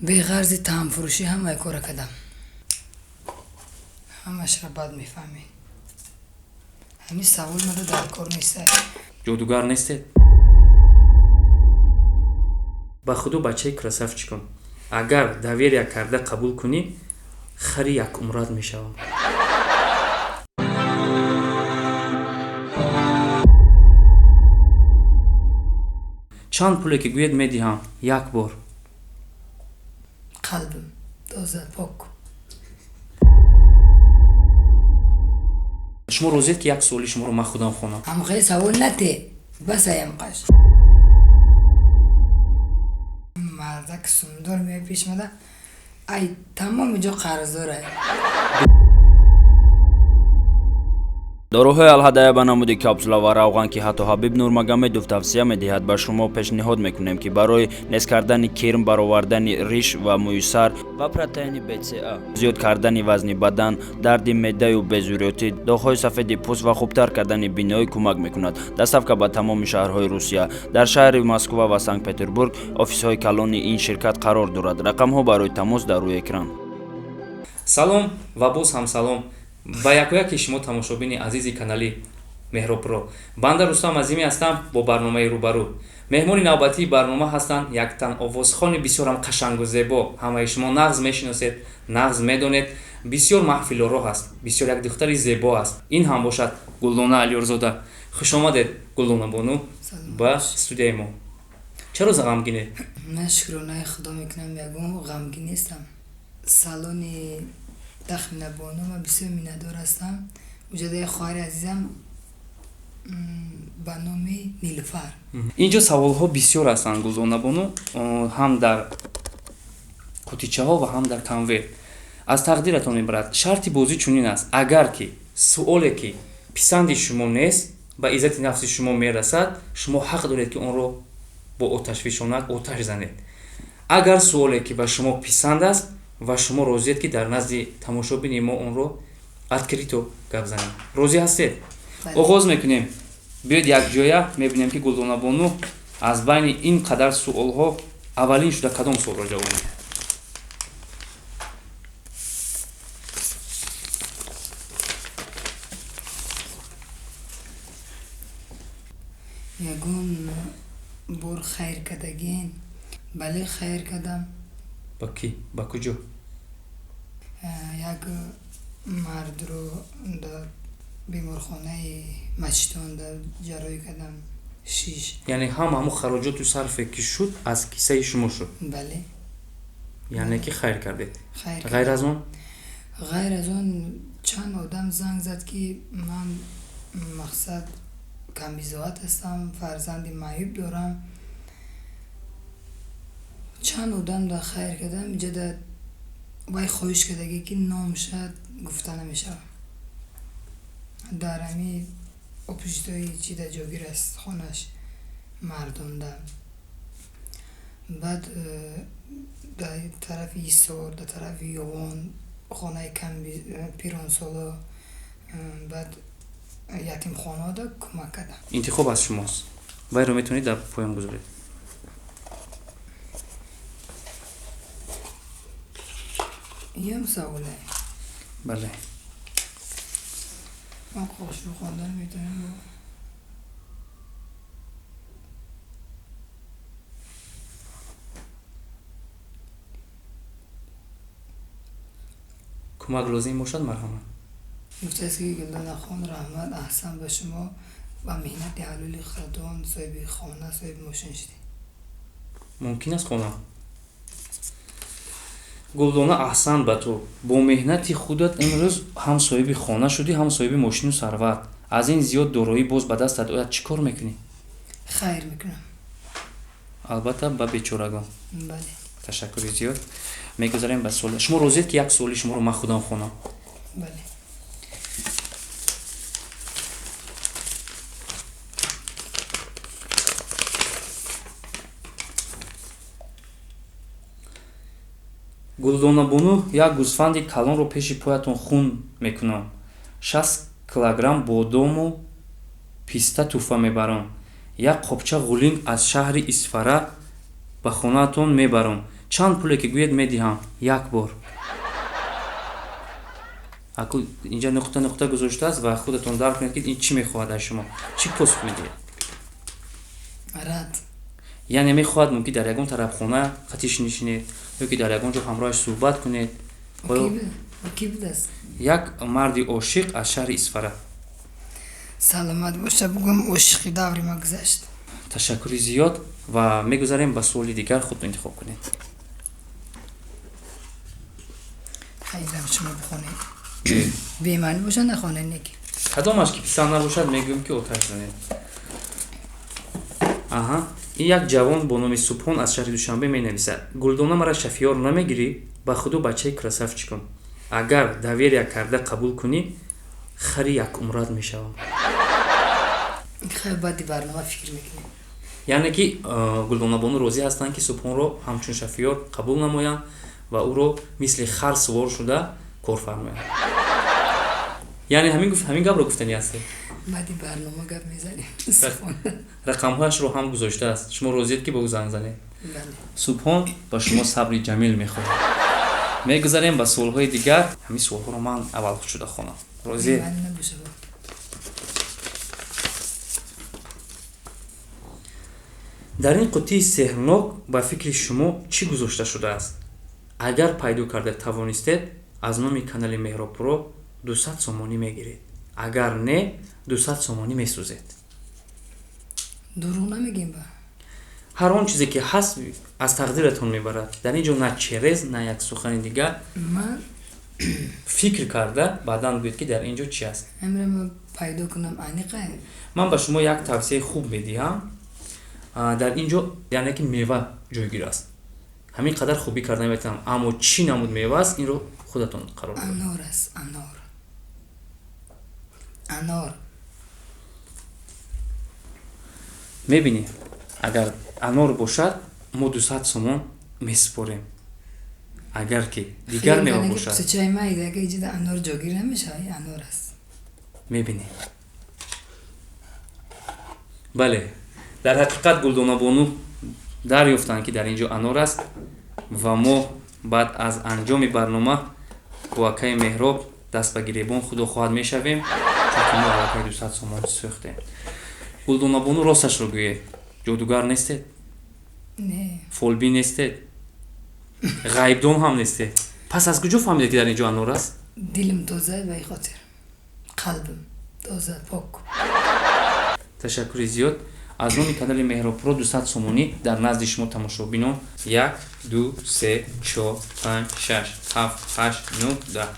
Беғарзи таъмфурӯшӣ ҳамаи кора кардам. Ҳамашро бад мефаҳмӣ. Ҳамин савол мада дар кор нестай. Ҷодугар нестед? Ба худо, бачаи красавчиком, агар доверия карда қабул кунӣ, хари якумрат мешавам. Чанд пуле ки гӯед, медиҳам, як бор. Қалбим тоза, пок. Шумо розиед, ки як суоли шуморо ман худам хонам? Ҳамхели савол нате, басаям қаш. Мардак сумдор меояд пеш мада, ай тамоми ҷо қарздорай. Доруҳои Алҳадая ба намуди капсула ва равған, ки ҳатто Ҳабиб Нурмагомедов тавсия медиҳад, ба шумо пешниҳод мекунем, ки барои нест кардани кирм, баровардани риш ва мӯи сар ва протеини БЦА, зиёд кардани вазни бадан, дарди меъдаю безурётӣ, доғҳои сафеди пӯст ва хубтар кардани биноӣ кӯмак мекунад. Доставка ба тамоми шаҳрҳои Русия. Дар шаҳри Москва ва Санкт Петербург офисҳои калони ин ширкат қарор дорад. Рақамҳо барои тамос дар рӯи экран. Салом ва боз ҳам салом ба якояки шумо, тамошобини азизи канали Меҳробро. Банда Рустам Азимӣ ҳастам бо барномаи «Рӯбарӯ». Меҳмони навбатии барнома ҳастанд яктан овозхони бисёрам қашангу зебо. Ҳамаи шумо нағз мешиносед, нағз медонед, бисёр маҳфилоро ҳаст, бисёр як духтари зебо аст. Ин ҳам бошад Гулдона Алиёрзода. Хушомадед, Гулдона бону, ба студияи мо. Чаро ғамгинед? На, шукронаи Худо мекунам, ягон ғамгин нестам. Салони Тахмина бону ман бисёр миннатдор ҳастам. Уҷадаи хоҳари азизам ба номи Нилуфар. Инҷо саволҳо бисёр ҳастанд, Гулдона бону, ҳам дар қутичаҳо ва ҳам дар конверт. Аз тақдиратон мебарад. Шарти бозӣ чунин аст: агар ки суоле ки писанди шумо нест, ба иззати нафси шумо мерасад, шумо ҳақ доред, ки онро бо оташфишонак оташ занед. Агар суоле ки ба шумо писанд аст ва шумо розиед, ки дар назди тамошобини мо онро открыто гап занед, розӣ ҳастед? Оғоз мекунем. Биёед, якҷоя мебинем, ки Гулдонабону аз байни ин қадар суолҳо аввалин шуда кадом суолро ҷавоб медиҳад. Ягон бор хайр кардагин? Бале, хайр кардам. Ба кӣ, ба куҷо? Як мардро дар беморхонаи Масчитон дар ҷарроҳӣ кардам, шиш. Яъне ҳама ҳамун хароҷоту сарфе ки шуд, аз киссаи шумо шуд? Бале. Яъне ки хайр кардед. Хайр. Ғайр аз он? Ғайр аз он, чанд одам занг зад, ки ман, мақсад, камбизоат ҳастам, фарзанди маъюб дорам. Чанд одам дар хайр кардам. Иҷода вай хоҳиш кардагӣ, ки номша гуфта намешавад. Дар ҳами общежитои чи дар ҷойгир аст хонаш мардонда. Баъд дар тарафи Ҳисор, дар тарафи Ёвон хонаи пиронсоло, баъд ятимхонаода кӯмак кардам. Интихоб аз шумост, вайро метавонед дар поён гузоред. Иам саволе? Бале. Ман қошуқ хондан метавонам. Кӯмак лозим бошад, марҳамат. Гуфтааст, ки Гулдонахон, раҳмат, аҳсан ба шумо, ба меҳнати ҳалоли худатон соҳиби хона, соҳиби мошин шудед. Мумкин аст хонам? Гулдона, аҳсан ба ту, бо меҳнати худат имрӯз ҳам соҳиби хона шудӣ, ҳам соҳиби мошину сарват. Аз ин зиёд дороӣ боз ба дастат ояд, чӣ кор мекунӣ? Хайр мекунам. Албатта, ба бечорагон. Бале. Ташаккури зиёд. Мегузарем ба суол. Шумо розиед, ки як суоли шуморо ман худам хонам? Бале. Гулдонабону, як гӯсфанди калонро пеши поятон хун мекунам, 60 килограмм бодому писта тӯҳфа мебарам, як қопча ғулинг аз шаҳри Исфара ба хонаатон мебарам. Чанд пуле ки гӯед, медиҳам, як бор. Аку инҷа нуқта нуқта гузоштааст ва худатон дарк кунед, ки ин чӣ мехоҳад аз шумо. Чӣ посух медиҳед? Рад. Яъне мехоҳад, мумкин, дар ягон тарабхона қатиш нишинед ё ки дар ягон ҷо ҳамроҳаш суҳбат кунед. Ки будааст? Як марди ошиқ аз шаҳри Исфара. Саломат боша, бугум, ошиқи даври ма гузашт. Ташаккури зиёд ва мегузарем ба суоли дигар, худ интихоб кунед. Хайрам, шумо бихонед, бемаънӣ боша, нахонед, неки. Кадомаш ки писанд набошад, мегӯем, ки оташ занед. Аҳа, ин як ҷавон бо номи Субҳон аз шаҳри Душанбе менависад: «Гулдона, мара шофёр намегирӣ? Ба худо, бачаи красавчикум. Агар доверия карда қабул кунӣ, хари якумрат мешавам». Хайр, баъди барнома фикр мекунем. Яъне ки Гулдонабону розӣ ҳастанд, ки Субҳонро ҳамчун шофёр қабул намоянд ва ӯро мисли хар сувор шуда кор фармоянд. Яъне ҳамин гапро гуфтанӣ ҳастед? Баъди барнома гап мезанем. Рақамҳояшро ҳам гузоштааст. Шумо розиед, ки бо ӯ занг занед? Бале. Субҳон, ба шумо сабри ҷамил мехоҳам. Мегузарем ба суолҳои дигар. Ҳамин суолҳоро ман аввал шуда хонам, розиед? Бемаънӣ набоша. Дар ин қуттии сеҳрнок ба фикри шумо чӣ гузошта шудааст? Агар пайдо карда тавонистед, аз номи канали Меҳробпуро 200 сомонӣ мегиред, агар не, 200 сомонӣ месӯзед. Дурӯғ намегем ба? Ҳар он чизе ки ҳаст, аз тақдиратон мебарад. Дар ин ҷо на через, на як сухани дигар. Ман Фикр карда, баъдан гӯед, ки дар ин ҷо чӣ аст. Амра ма пайдо кунам, аниқа. Ман ба шумо як тавсияи хуб медиҳам. Дар ин ҷо, яъне ки, мева ҷойгир аст. Ҳамин қадар хубӣ карда наметавонам, аммо чӣ намуд мева аст, инро худатон қарор доред. Анор аст, анор, анор. Мебинӣ, агар анор бошад, мо 200 сомон месупорем, агар ки дигар мева бошад. Чай майда, агар иҷода анор ҷойгир намешавад, анор аст. Мебинем. Бале, дар ҳақиқат Гулдонабону дарёфтанд, ки дар ин ҷо анор аст ва мо баъд аз анҷоми барнома бо акаи Меҳроб даст ба гиребон, худо хоҳад, мешавем, чунки мо аллакай 200 сомон сӯхтем. Гулдонабону, росташро гӯед, ҷодугар нестед? Не. Фолбин нестед, ғайбдон ҳам нестед. Пас аз куҷо фаҳмидед, ки дар ин ҷо анор аст? Дилим тоза, ба ин хотир, қалбим тоза, пок. Ташаккури зиёд. Аз номи канали Меҳробпуро 200 сомонӣ дар назди шумо тамошобинон. Як, ду, се, чор, панҷ, шаш, ҳафт, ҳашт, нӯ, даҳ.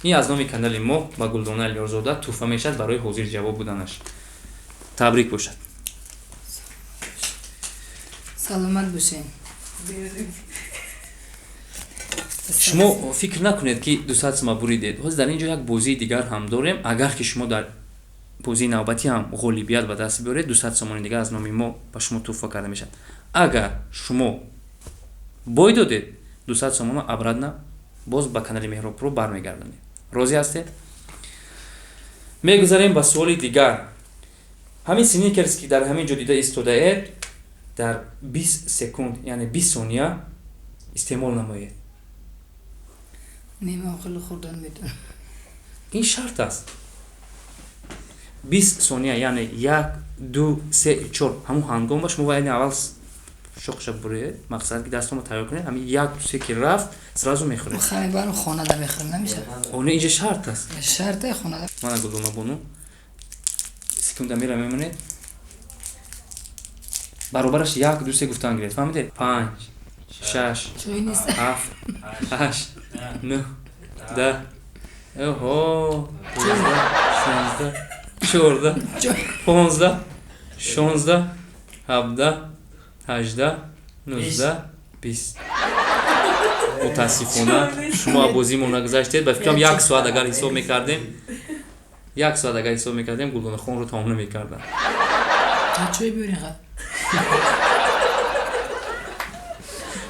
Ин аз номи канали мо ба Гулдона Алиёрзода тӯҳфа мешавад барои ҳозир ҷавоб буданаш. Табрик бошад. Саломат бошед. Шумо фикр накунед, ки 200 сума буридед. Ҳозир дар ин ҷо як бозии дигар ҳам дорем. Агар ки шумо дар бозии навбатӣ ҳам ғолибият ба даст биёред, 200 сомони дигар аз номи мо ба шумо тӯҳфа карда мешавад. Агар шумо бой додед, 200 сомоно обратно боз ба канали Меҳробпуро бармегардонед. Розӣ ҳастед? Мегузарем ба суоли дигар. Ҳамин сникерс, ки дар ҳамин ҷо дида истодаед, дар 20 секунд, яъне 20 сония истеъмол намоед. Не, ман хеле хӯрдан метавонам. Ин шарт аст. 20 сония, яъне як, ду, се, чор. Ҳамун ҳангом ба шумо бояд аввал шоқша буред, мақсад ки дастонро тайёр кунед. Ҳамин як, ду, се ки рафт, сразу мехӯред. Хай, барм хонада мехӯрам, намешавад? Оне, инҷа шарт аст. Шарте, хонада. Мана, Гулдона бону, секунда мера мемонед, баробараш як, ду, се гуфтан гиред. Фаҳмидед? Панҷ, шаш, Ҷой нест. ҳафт, ҳашт, нӯҳ, даҳ, оҳо, 12, 13, 14, 15, 16, 17, 18, 19, 20. Мутаассифона, шумо аз бозии мо нагузаштед. Ба фикрам, як соат агар ҳисоб мекардем, як соат агар ҳисоб мекардем, Гулдонахонро тамом намекардам. Чой биёрин ха.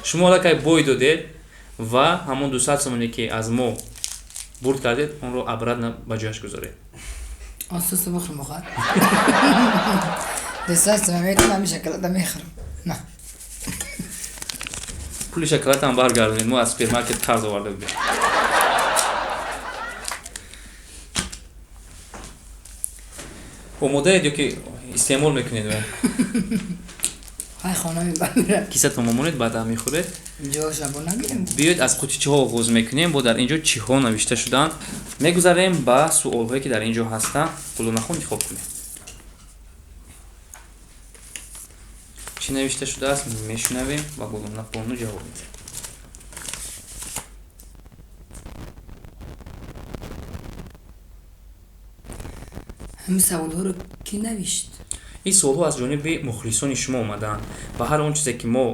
Шумо аллакай бой додед ва ҳамон 200 сомоне, ки аз мо бурд кардед, онро обратно ба ҷояш гузоред. Ососа бихӯрам охар. 200 сомон метавонам, ҳамин шоколада мехӯрам. На. Пули шоколадам баргардонед, мо аз супермаркет қарз оварда будем. Омодаед ё ки истеъмол мекунед? Ай, хона мебарам. Кисатон момонед, баъдан мехӯред. Ҷоша бо нагирем. Биёед, аз қутичаҳо оғоз мекунем. Бо дар ин ҷо чиҳо навишта шудаанд? Мегузарем ба суолҳое, ки дар ин ҷо ҳастанд. Гулдонахон, интихоб кунед, чӣ навишта шудааст, мешунавем ва Гулдонабону ҷавоб медиҳад. Ҳамин саволҳоро кӣ навишт? Ин суолҳо аз ҷониби мухлисони шумо омадаанд ва ҳар он чизе, ки мо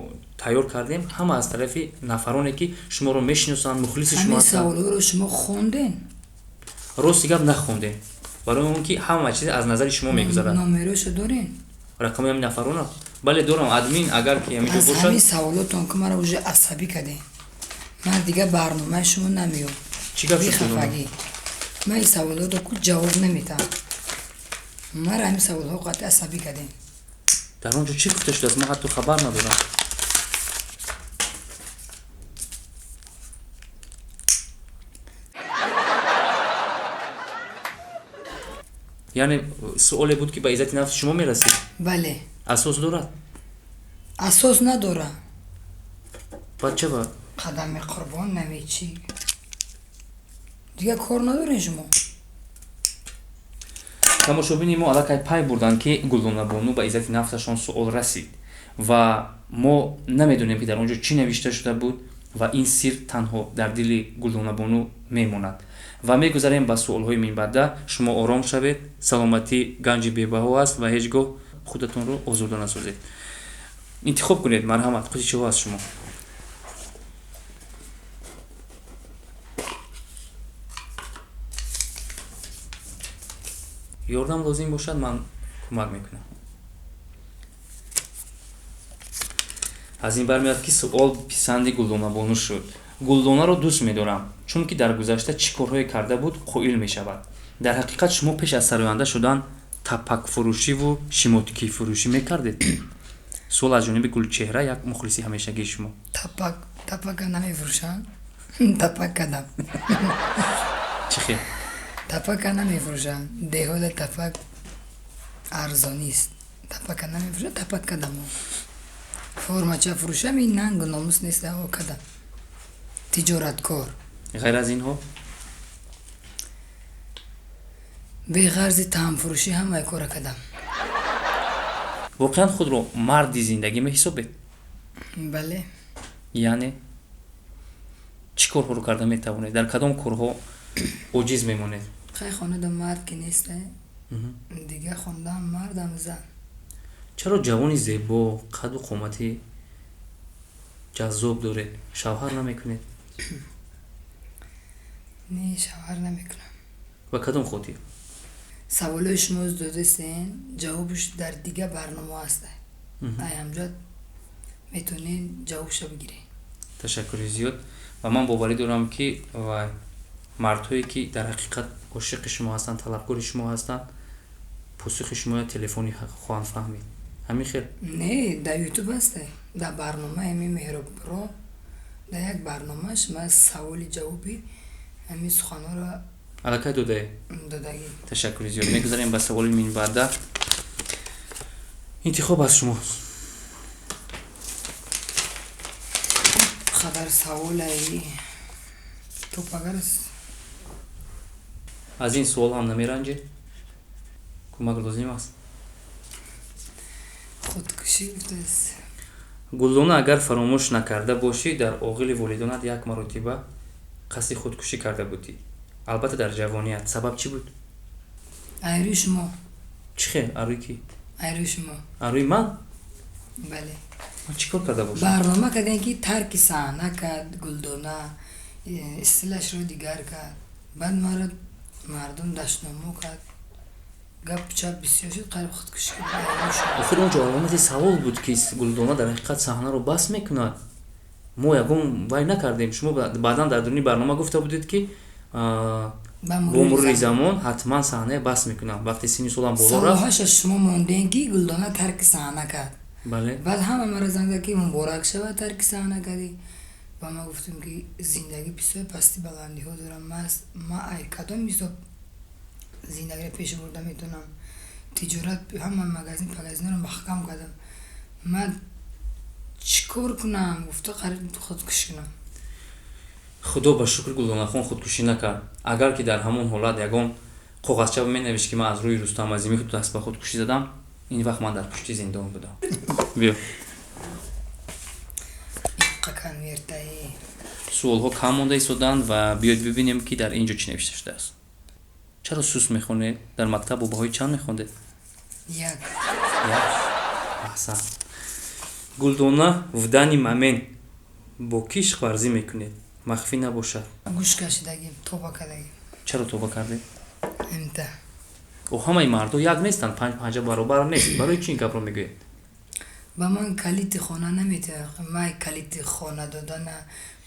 тайёр кардем, ҳама аз тарафи нафароне, ки шуморо мешиносанд, мухлиси шумо Ҳамин ҳастанд. саволҳоро шумо хонден? Рости гап, нахондем, барои он ки ҳама чиз аз назари шумо мегузарад. Номерошо дорен? Рақами ҳамин нафарона бале, дорам. Админ, агар ки ҳаминҷо Аз бошад. ҳамин саволотон ки маро уже асабӣ кардем, ман дигар барномаи шумо намеём. Чӣ гап шуд, Гулдона? Бехафагӣ, ман ин саволотро ку ҷавоб наметаҳам. Маро ҳамин саволҳо қатъи асабӣ кардем. Дар он ҷо чӣ гуфта шудааст? Ман ҳатто хабар надорам. Яъне суоле буд, ки ба иззати нафси шумо мерасид? Бале. Асос дорад? Асос надора. Баъд чаба? Қадами қурбон намечӣ, дигар кор надорен шумо. Тамошобини мо аллакай пай бурданд, ки Гулдонабону ба иззати нафсашон суол расид ва мо намедонем, ки дар он ҷо чӣ навишта шуда буд ва ин сир танҳо дар дили Гулдонабону мемонад. Ва мегузарем ба суолҳои минбаъда. Шумо ором шавед, саломатӣ ганҷи бебаҳо аст ва ҳеҷ гоҳ худатонро озурда насозед. Интихоб кунед, марҳамат, қутичаҳо аз шумо. Ёрдам лозим бошад, ман кӯмак мекунам. Аз ин бармеояд, ки суол писанди Гулдонабону шуд. Гулдонаро дӯст медорам, чунки дар гузашта чӣ корҳое карда буд, қоил мешавад. Дар ҳақиқат шумо пеш аз сароянда шудан тапакфурӯшиву шимоткифурӯшӣ мекардед? Суол аз ҷониби Гулчеҳра, як мухлиси ҳамешагии шумо. Тапак, тапака намефурӯшанд. Тапак кадам. Чӣ хел? Тапака намефурӯшанд деҳода, тапак арзонист. Тапака намефурӯшанд, тапак кадамо. Формача фурӯшам, ин нангу номус нест. О, кадам, тиҷораткор. Ғайр аз инҳо? Беғарзи таъмфурӯшӣ ҳамаи кора кадам. Воқеан худро марди зиндагӣ меҳисобед? Бале. Яъне чӣ корҳоро карда метавонед, дар кадом корҳо оҷиз мемонед? Хай, хонада мард ки нест, дигар хондаам мардам зан. Чаро ҷавони зебо, қаду қомати ҷаззоб доред, шавҳар намекунед? Не, шавҳар намекунам. Ба кадом хотир? Саволои шумо додастен, ҷавобш дар дигар барнома аст. Ай ҳамҷо метавонед ҷавобша бигиред. Ташаккури зиёд. Ва ман боварӣ дорам, ки ва мардҳое, ки дар ҳақиқат ошиқи шумо ҳастанд, талабгори шумо ҳастанд, посухи шумоя телефонӣ хоҳанд фаҳмид. Ҳамин хел? Не, дар Ютуб аст, дар барномаи ҳамин Меҳробро, дар як барномаш ман саволи ҷавоби ҳамин суханҳоро Аллакай додае? Додагӣ. Ташаккури зиёд. Мегузарем ба саволи минбаъда. Интихоб аз шумо. Хабар саволаи топагар аст. Аз ин суол ҳам намеранҷед? Кӯмак лозим аст? Худкушӣ гуфтааст. Гулдона, агар фаромӯш накарда бошӣ, дар оғили волидонат як маротиба қасди худкушӣ карда будӣ, албатта дар ҷавоният. Сабаб чӣ буд? Айрӯи шумо. Чӣ хел? Арӯи кӣ? Айрӯи шумо. Арӯи ман? Бале. Ман чӣ кор карда бошам? Барнома кардем, ки тарки саҳна кард Гулдона, истилашро дигар кард, баъд маро мардум дашномо кард, гапу чап бисёр шуд, қариб худкушӣ кард. Айрӯи шумо. Охир он ҷо аломати савол буд, ки Гулдона дар ҳақиқат саҳнаро бас мекунад. Мо ягон вай накардем. Шумо баъдан дар дуруни барнома гуфта будед, ки Ба бо мурури мурури замон ҳатман саҳнае бас мекунам, вақте синни солам боло рафт. Саволҳоша шумо мондем, ки Гулдона тарки саҳна кард. Баъд ҳама мара занг зад, ки муборак шавад, тарки саҳна кардӣ. Ва ман гуфтам, ки зиндагӣ бисёр пасти баландиҳо дорам. Ма ай кадом ҳисоб зиндагиро пеш бурда метавонам? Тиҷорат, ҳама магазин пагазинро маҳкам кардам. Ман чӣ кор кунам? Гуфта, қариб худкушӣ кунам. Худо ба шукр, Гулдонахон худкушӣ накард. Агар ки дар ҳамон ҳолат ягон коғазча менавишт, ки ман аз рӯи Рустам Азимӣ даст ба худкушӣ задам, ин вақт ман дар пушти зиндон будам. Биё. Иққа конвертаи. Суолҳо кам монда истоданд ва биёед бибинем, ки дар ин ҷо чӣ навишта шудааст. Чаро сус мехонед? Дар мактаб бо баҳои чанд мехондед? 1. 1. Аҳсан. Гулдона, в данный момент бо кӣ ишқварзӣ мекунед? Махфӣ набошад. Гӯш кашидагим, тоба кардагим. Чаро тоба кардед? Эмта. О, ҳамаи мардҳо як нестанд, панҷ панҷа баробар нест. Барои чӣ ин гапро мегӯед? Ба ман калити хона наметиҳад. Май калити хона додана,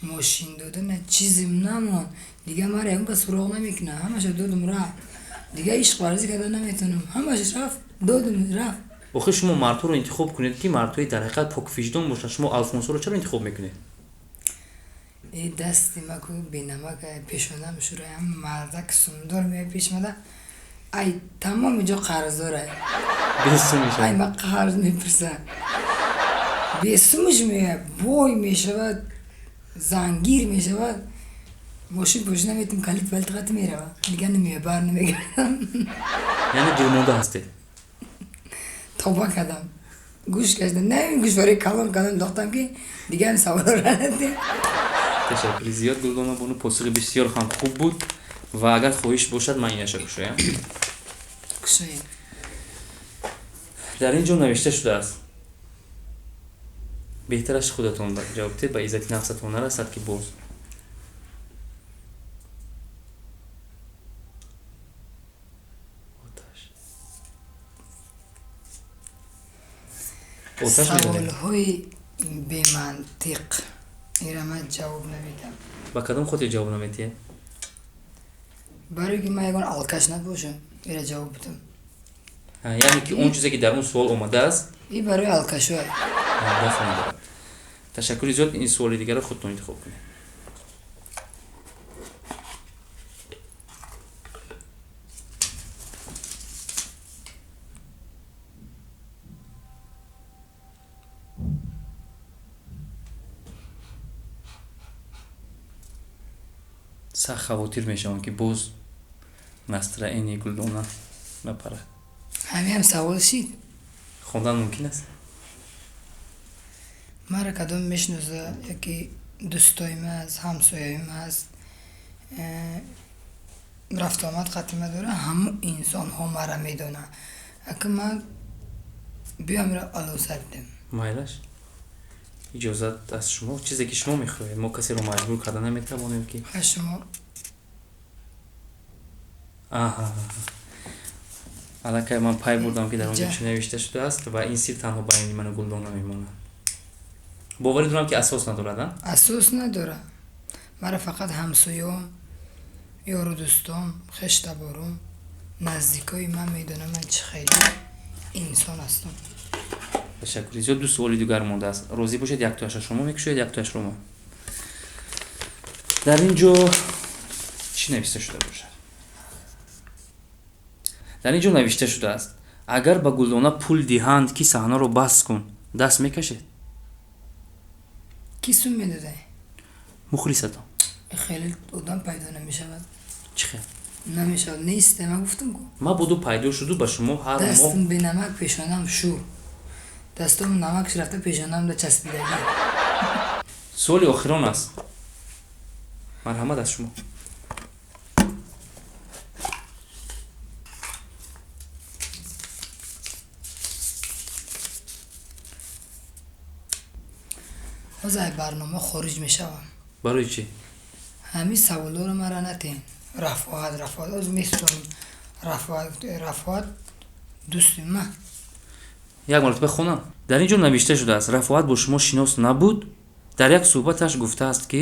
мошин додана, чизем намонд. Дига мара ягон кас суроғ намекунад. Ҳамаша додум, рафт. Дига ишқварзӣ карда наметавонам. Ҳамаша рафт, додум, рафт. Охир шумо мардҳоро интихоб кунед, ки мардҳои дар ҳақиқат поквиҷдон бошанд. Шумо Алфонсоро чаро интихоб мекунед? Э, дасти маку бенамак, пешонам шура, ҳам мардак сумдор меояд пеш мада, ай тамоми ҷо қарздорай. Бесум мешавад. Ай ма қарз мепурса. Бесумш меояд, бой мешавад, зангир мешавад. Мошин пошина наметим, калит балит қати мерава. Дига намеояд, бар намегардам. Яъне дилмонда ҳастед? Тоба кардам. Гӯш кашидам. На, ин гӯшвораи калон калон дохтам, ки дига ҳам саволро надем. Ташаккури зиёд, Гулдона бону, посухи бисёр ҳам хуб буд ва агар хоҳиш бошад, ман инаша кушоям. Кушоед. Дар ин ҷо навишта шудааст. Беҳтараш худатон ҷавоб диҳед, ба иззати нафсатон нарасад, ки боз. Оташ. Оташ мезанед. Саволҳои бемантиқ. Ира ман ҷавоб намедиҳам. Ба кадом хотир ҷавоб намедиҳед? Барои ки ман ягон алкаш набошам, ира ҷавоб бидам. Яъне ки он чизе, ки дар он суол омадааст, И барои алкашҳо. Дафъ надорад. Ташаккури зиёд, ин суоли дигарро худтон интихоб кунед. Сахт хавотир мешавам, ки боз настроение Гулдона напарад. Ҳамиам савол шид? Хондан мумкин аст? Мара кадом мешиноса, яки дӯстоим аст, ҳамсояим аст, рафтуомад қатима дора, ҳамон инсонҳо мара медонанд. Ака ман биёмра алоса дидем. Майлаш, иҷозат аз шумо, чизе ки шумо мехоҳед. Мо касеро маҷбур карда наметавонем, ки Ха, шумо. Аҳа, аллакай ман пай бурдам, ки дар он ҷо Ҷа. чӣ навишта шудааст ва ин сир танҳо байни ману Гулдона мемонад. Боварӣ дорам, ки асос надорад, а? Асос надорад. Мара фақат ҳамсоём, ёру дӯстом, хештаборум, наздикои ман медонам, ман чӣ хеле инсон ҳастам. Ташаккури зиёд. Ду суоли дигар мондааст. Розӣ бошед, яктояшро шумо мекушоед, яктояшро ман. Дар ин ҷо чӣ навишта шуда бошад? Дар ин ҷо навишта шудааст: агар ба Гулдона пул диҳанд, ки саҳнаро бас кун, даст мекашед? Кӣ сум медодай? Мухлисатон. Хеле одам пайдо намешавад. Чӣ хел? Намешавад, нест, ман гуфтам ку. Мабодо пайдо шуду ба шумо ҳар моҳ Дастам бенамак, пешонам шур, дастом намакш рафта пешонам да часпидагӣ. Суоли охирон аст, марҳамат, аз шумо. Ҳозир ай барнома хориҷ мешавам. Барои чӣ? Ҳамин саволҳоро мара натен. Рафоат, Рафоат, ҳозир месӯзонам. Рафоат, Рафоат дӯсти ман. Як маротиба хонам. Дар ин ҷо навишта шудааст: Рафоат бо шумо шинос набуд. Дар як суҳбаташ гуфтааст, ки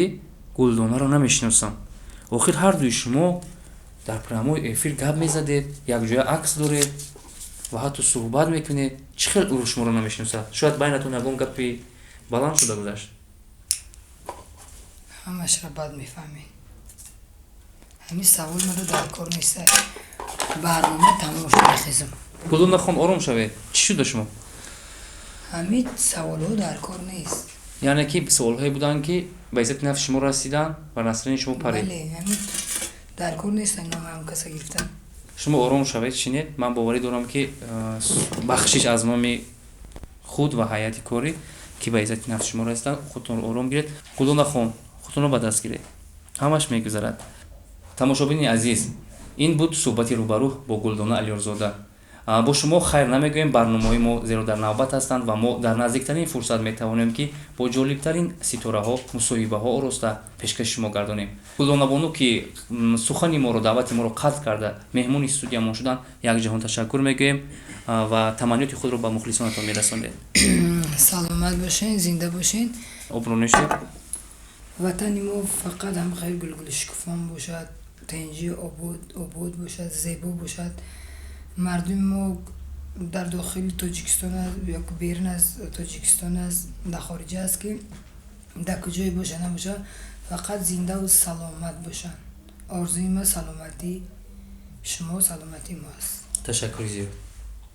Гулдонаро намешиносам. Охир ҳар дуи шумо дар прямой эфир гап мезадед, якҷоя акс доред. Ва ҳатто суҳбат мекунед. Чӣ хел ӯ шуморо намешиносад? Шояд байнатон ягон гапи баланд шуда гузашт? Ҳамашро бад мефаҳмед. Ҳамин савол мада дар кор неста. Барнома тамом шуд, мехезам. Гулдона хон, ором шавед. Чӣ шуда шумо? Ҳамин саволҳо дар кор нест. Яъне ки саволҳое буданд, ки ба иззати нафси шумо расиданд ва насрини шумо парид. Бале, ҳамин дар кор нест, номи ҳамкаса гирифтан. Шумо ором шавед, шинед. Ман боварӣ дорам, ки бахшиш аз номи худ ва ҳайати корӣ, ки ба иззати нафси шумо расиданд. Худтонро ором гиред, Гулдона хон, худтонро ба даст гиред, ҳамаш мегузарад. Тамошобини азиз, ин буд суҳбати рӯбарӯ бо Гулдона Алиёрзода. Бо шумо хайр намегӯем. Барномаҳои мо зеро дар навбат ҳастанд ва мо дар наздиктарин фурсат метавонем, ки бо ҷолибтарин ситораҳо мусоҳибаҳо ороста пешкаши шумо гардонем. Гулдонабону, ки сухани моро, даъвати моро қатъ карда, меҳмони студиямон шуданд, як ҷаҳон ташаккур мегӯем ва таманниёти худро ба мухлисонатон мерасонед. Саломат бошен, зинда бошен. Обрӯ нешед. Ватани мо фақат ҳам хел гулгули шукуфон бошад, тинҷӣ, обод бошад, зебо бошад. Мардуми мо дар дохили Тоҷикистон аст ё берун аз Тоҷикистон аст, дар хориҷа аст, ки дар куҷое боша набоша, фақат зиндаву саломат бошанд. Орзуи ма саломатии шумо, саломатии мо аст. Ташаккури зиёд.